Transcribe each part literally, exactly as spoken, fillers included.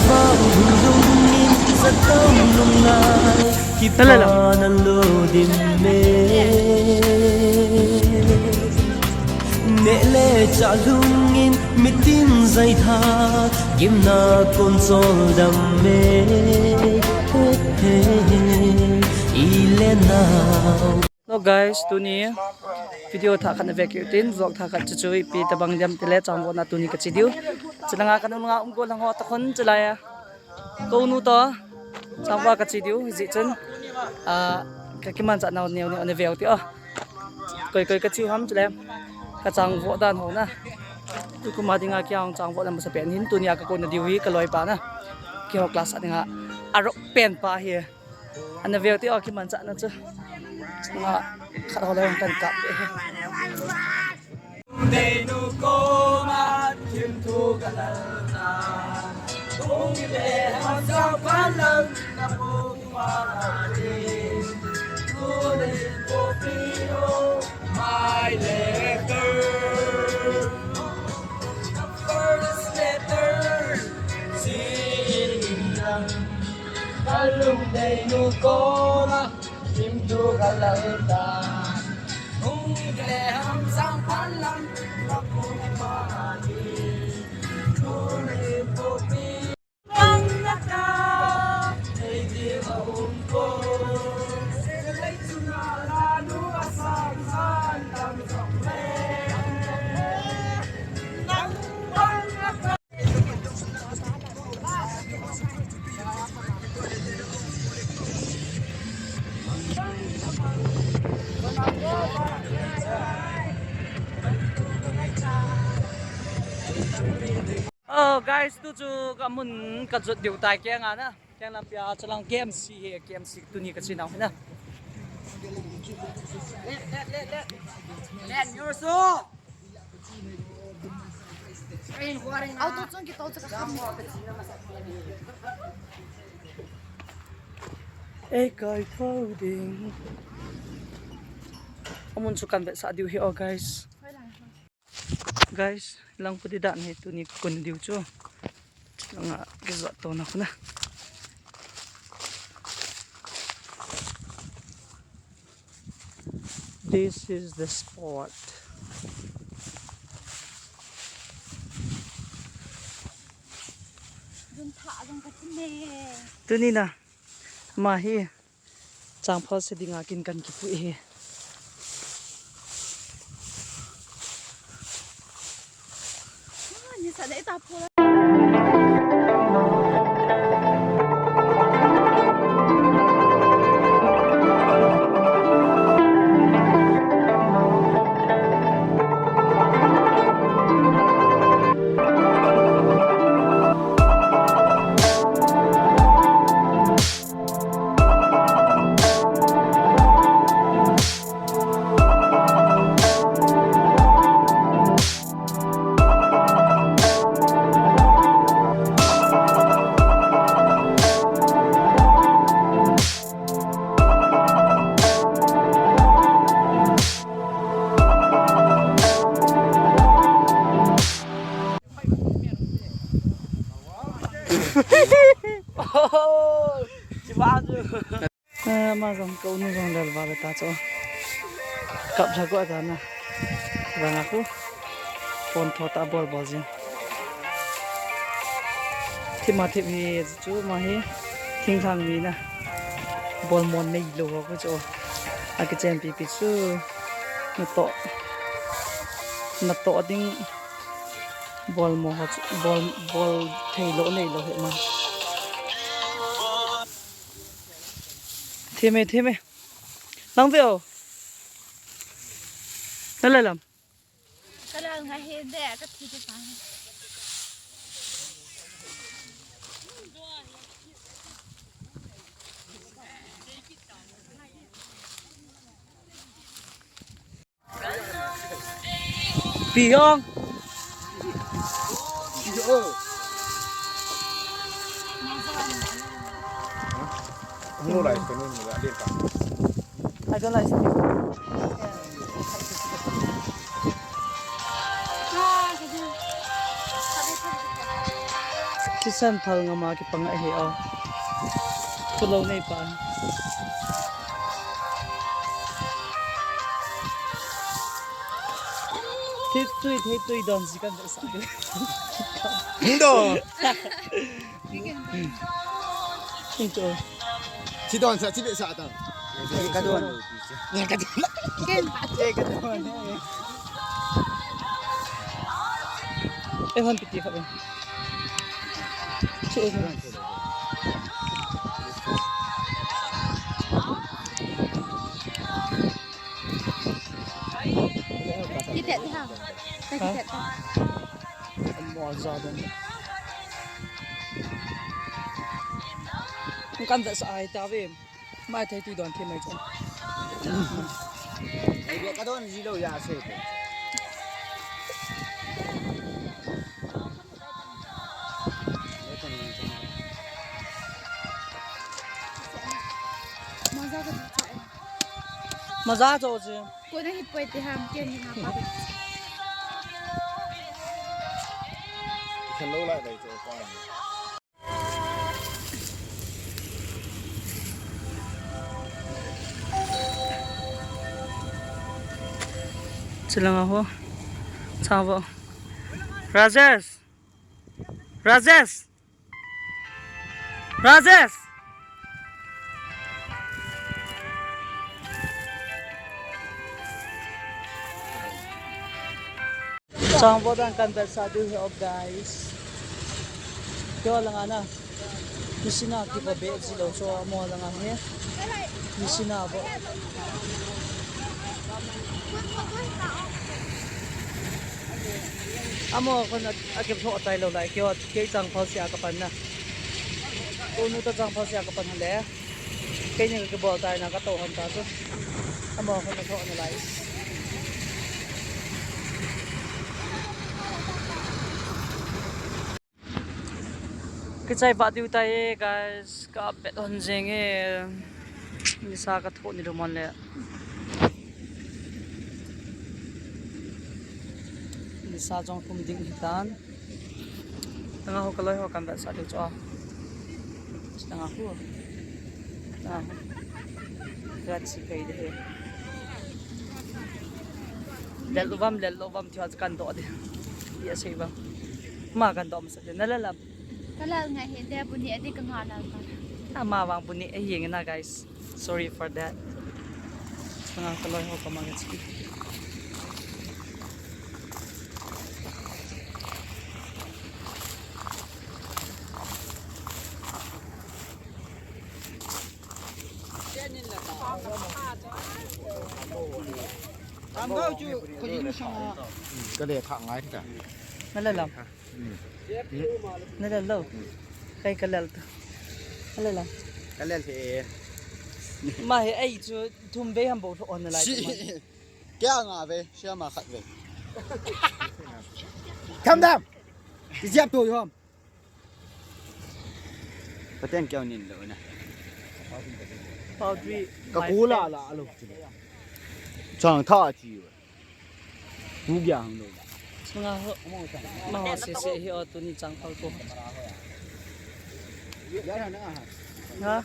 Vang lungin satam lungngai, Tala la. Kipana lo dim me. Neh le chah lungin mitin zai tha, gimna kon chol dam me. I le nau. Hello guys, tuni video thah khat na ve kit u tin, vlog thah khat chu chu ipi tabang diam tile changvohna tuni ka che diu. Chulanga ka nunga um go lang ho ta khun chulai a. Ko nu to changvoh ka che diu, hijeh chun, ah, ka kimanchah nau neo neo na ve u ti o. Koi koi ka che u ham chule ka changvoh dan ho na. Tukum a dinga kei a hung changvoh na masa pen hin, tuni a ka kona diu hi ka loipa na. Keiho class a dinga a rock pen pa hi. Ana veu ti o, kimanchahna chu. Nga khat ho le kan kap e. Deinu koma thim thu ka lal ta. Ung le ham sa pa lam na pu pa ni. Ku le ko pi o, my letter. The first letter, sin lang. Kalung deinu koma thim thu ka lal ta. Hung le ham sang phan lam, ka pu pa ni. Ku le ko pi. Bang na ka, nei di ha um ko. Sei chung a la nu a sang sang lam sang le. Nang bang na ka. Oh, guys, tu chu ka mun ka jot diu tai keng a na. Keng lampi a chalang K M C hi, K M C tuni ka chin au hi na. Let, let, let, let. Let your soul. Ei kai tho ding. Amun chu kan vetsah diu hi o, guys. Guys, lang pu di dan hi tuni kun diu chu. Langa kizat to na kuna. This is the spot. Dun tha dun ka tin ne. Tuni na. Ama hi. Changphal se dinga kin kan kipui hi. Ah, ni sa dai ta pho. Ah, ama jong ka u nu jong lel val ta chu. Kap lha go a jana. Ranga khu. Pon tho ta bol bol jin. Thima thip hi chu ama hi. Thinglhang mi na. Bol mo nei lou ho khu chu. Akichenpi pi chu. Natoh. Natoh ding. Bol mo ho chu, bol, bol thei lou nei lou hi ma. Thim e, thim e. Lang ve o. Na le lam. Ka lang ha he de, ka thi de pa. Pi hong. Pi hong. Hong lo lai, hong lo lai, hong lo lai. I don't like this. Kisan thal ngama kipang ahi o. Kulou nei pa. Thei tui, thei tui don si kan sa. Hindo. Hindo. Si don sa, si be sa ta. Ka don. Ka don. Ka don. Eh, hon piti kha. Kithet ha. Kithet ha. Mo za don. Kan da sa ai ta ve. Mai thei tui don thei mai chun. Ai, ka don ji lou ya se. Maza ka cha. Maza cho ji. Ko na hi poi te ham ke ni ha pa. Hello la dai cho pa. Chilanga ho. Chavo. Rajesh. Rajesh. Rajesh. Changvo dang kan vetsah diu hi o guys. Kio langa na. Nisina kipa be ji lou so mo langa hi. Nisina vo. Amo kon a kep tho tai lou lai kio kei changphal sia ka pan na. Tunu ta changphal sia ka pan le. Keini ka kibol tai na ka to hon ta chu. Amo hon na tho na lai. Kichai vah diu tai e, guys. Ka bet hon jeng e. Nisa ka tho ni lou man le. Nisa jong thum ding hi tan. Tanga ho ka loi ho kan vetsah diu chu a. Tanga ho. Tanga ho. Rat si kai de he. Lel uvam, lel uvam, thiu kan do de. Ya sei uvam. Ma kan do masa de. Na lel am. Ka lel ngai he de, bu ni a di ka nga lel ta. Ama vang bu ni a hi nge na, guys. Sorry for that. Tanga ka loi ho ka mang chi. Tam gau chu, ko jing sanga. Ka le kha ngai ta. Na lel am. Na lel lou. Kai ka lel ta. Na lel am. Ka lel he. Ma he ai chu thum ve ham bo tho on lai. Kya nga ve, sia ma khat ve. Tham dam. Ti jep to yom. Pateng kya nin lo na. Powder. Ka kula la lo. Chang tha chi. Ku gya hang lo. Chunga ho. Ma ho se se hi o tuni chang pal ko. Ha?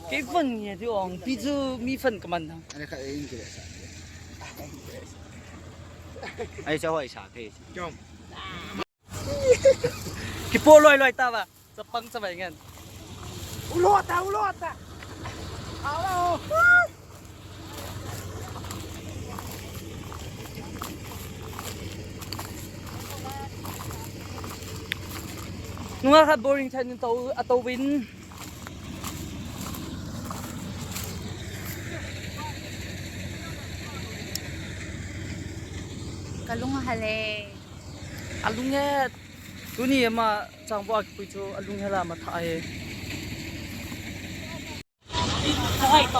Kei phone ni ti ong pi chu mi phone ka man na. Ai sa hoi sa thei. Kipo loi loi ta ba. Chapang chabai ngen. Ulota, ulota. Alo. Nunga khat boring chan to ato win. Kalung hale. Alung he. Tuni ama changbo a kipui chu alung he la ma tha e. Hai ta.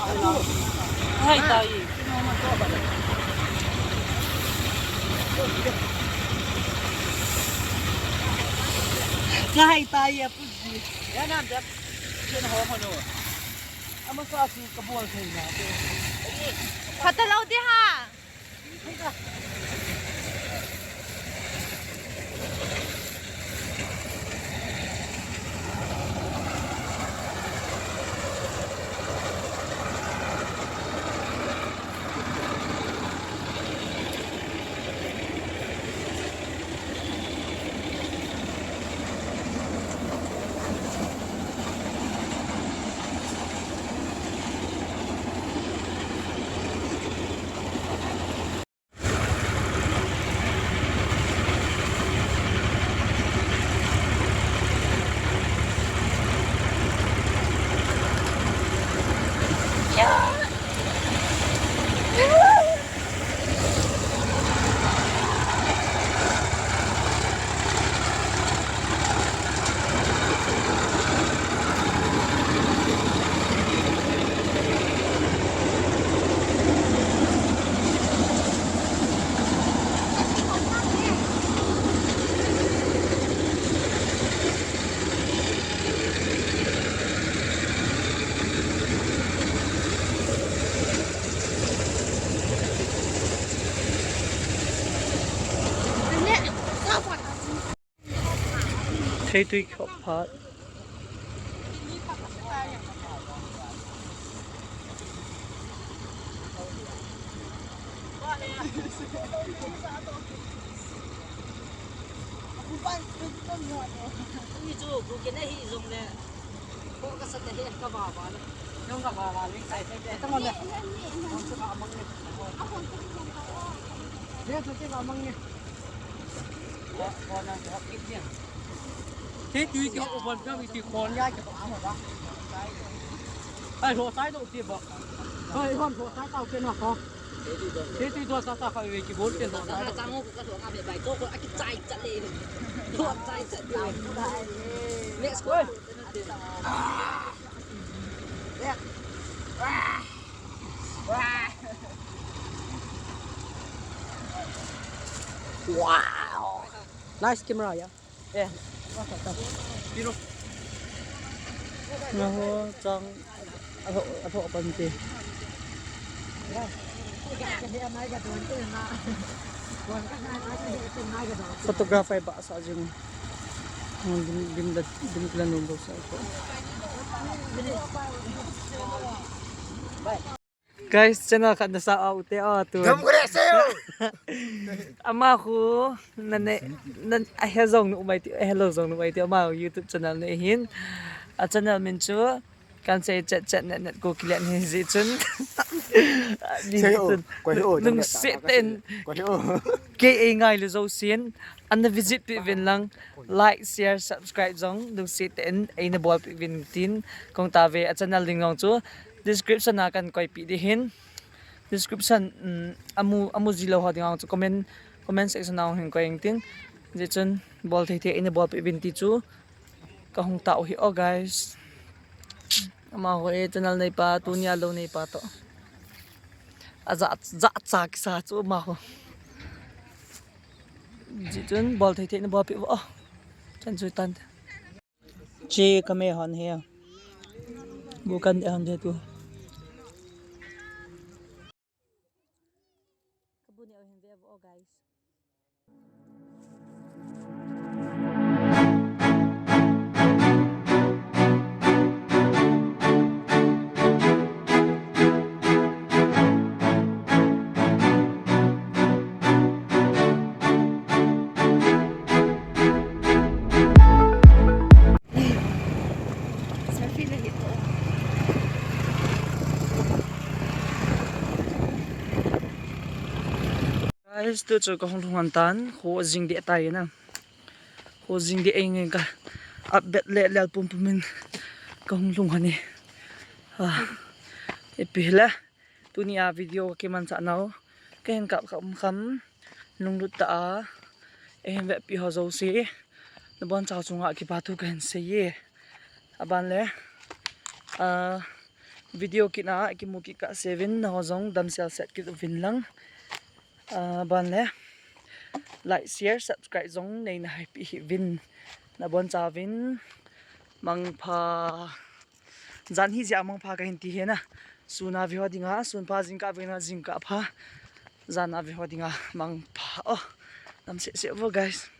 Hai ta e. Hai ta e, apu ji. Ya nam dep. Chen ho ho no. Ama sa si kabol thei na. Phatalo de ha. Theitui khop phat. Ui chu, bu kena hi jong le. Ko ka sa te he ka ba ba le. Jong ka ba ba le, sai sai te. Ta mo le. Hon chu ka mang ne. He chu ke ba mang ne. Ko, ko na ko kit ne. Theitui ke ko bon ka mi ti kon ya ke ba ma ba. Ai, ho sai do ti ba. Ai, hon ho sai tao ke na ko. Theitui do sa ta kha ve ki bol ke ho sai do. Chang ko ka thong a be bai to ko a ki chai chat le. Thong chai chat le. Next ko. Wow. Nice camera, yeah. Yeah. Naho chang atho atho pan ti. Photograph ai ba sa jing. Dim dim da dim kila nung do sa ko. Guys, channel khat na sa au te a tu. Dam kore se yo. Ama khu na ne na a he jong nu mai ti, a he lo jong nu mai ti ama YouTube channel ne hin. A channel min chu kan sei chat chat net net ko kilian hi ji chun. Ni Sei o, chun. Ko hi o, Nung dam se ta ta ten. Ko hi o. Ke ei ngai lu jo sin. An na visit pi vin lang. Like, share, subscribe jong. Nung se ten. Ei na bol pi vin tin. Kong ta ve a channel ding jong chu. Description a kan koi pi di hin. Description, um, amu, amu ji lo ho ding ang chu comment, comment section a hin koi ing tin. Ji chun bol thei thei ina bol pi vin ti chu ka hung tao hi o guys. Ama ho e channel nei pa, tunia lo nei pa to. A ja, ja cha kisa chu ama ho. Ji chun bol thei thei ina bol pi o. Chan chu tan. Che ka me hon he. Bu kan de hon de tu. Ka bu ne o hin ve vo, guys. Guys, tu chu ka hung lhung han tan, kho jing deh tai na. Kho jing deh ei nge ka up bet le lel pum pum in ka hung lhung han e. Ah, ipi le. Tunia video ka kimanchah nau. Ka hin kap kham kham. Lunglut tah a. Ei hin vetpi ho jouse. Nabonchau chunga kipa thu ka hin sei e. Aban le. Ah, video kit na kimu kit kah seuvin naho jong damsel set kit uvin lang. Ah, aban le. Like, share, subscribe jong nei na haipi hih uvin. Nabonchauvin. Mangpha. Jan hijeh a mangpha ka hin ti hi na. Sun a ve ho dinga, sun pha, jingkah ve na, jingkah pha. Jan a ve ho dinga, mangpha. Oh, nam seh seh vo, guys.